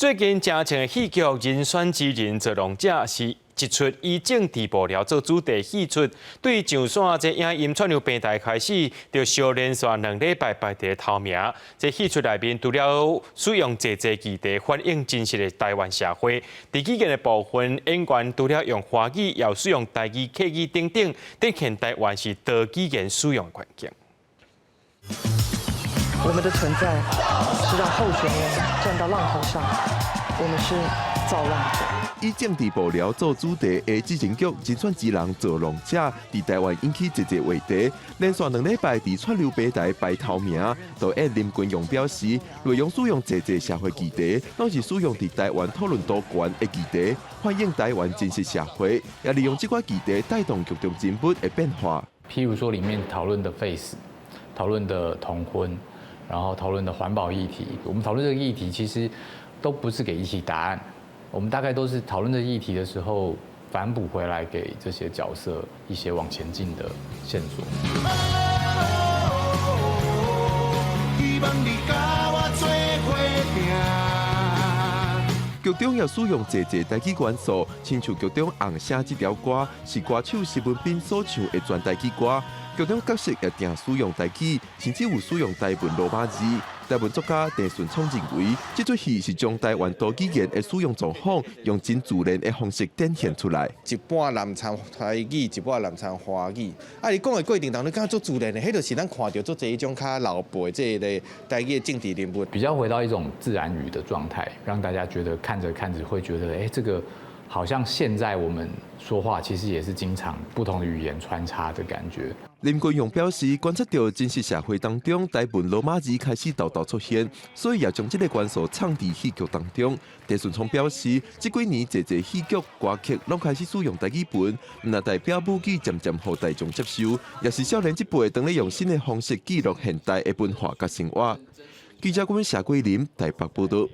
最近誠紅的戲劇《人選之人造浪者》是一齣以政治幕僚做主題戲出，對上線這影音串流平台開始，就相連續2禮拜排佇頭名。這戲出內面除了使用濟濟議題反映真實的台灣社會，佇語言的部分，演員除了用華語，也有使用台語、客語等等，展現台灣是多語言使用環境。我們的存在是讓候選人站到浪頭上，我們是造浪者。以政治幕僚做主題的執政劇《人選之人造浪者》，佇台灣引起濟濟話題，連續2禮拜佇串流平台排頭名。導演林君陽表示，內容使用濟濟社會議題，攏是使用佇台灣討論度懸的議題，反映台灣真實社會，也利用這寡議題帶動劇中人物的變化。譬如說，裡面討論的廢死，討論的同婚，然後討論的環保議題，我們討論這個議題其實都不是給議題答案，我們大概都是討論這個議題的時候，反哺回來給這些角色一些往前進的線索。希望你佮我做伙行。劇中也使用濟濟台語元素，親像劇中紅聲這條歌是歌手施文彬所唱的全台語歌。劇中角色也定使用台語，甚至有使用台文羅馬字。台文作家鄭順聰認為，這齣戲是將台灣多語言的使用狀況，用真自然的方式展現出來。一半南摻台語，一半南摻華語。啊，伊講的過程當中，感覺足自然的，彼就是咱看著足濟彼種較老輩這个台語的政治人物。比較回到一種自然語的狀態，讓大家覺得看着看着會覺得，哎，這個好像現在我們說話其實也是經常不同的語言穿插的感覺。林君陽表示，觀察到真實社會當中，台文羅馬字開始沓沓出現，所以也將這個元素藏佇戲劇當中。鄭順聰表示，這幾年濟濟戲劇、歌曲攏開始使用台語文，毋但代表母語漸漸予大眾接受，也是少年這輩當咧用新的方式記錄現代的文化佮生活。記者阮謝桂林台北報道。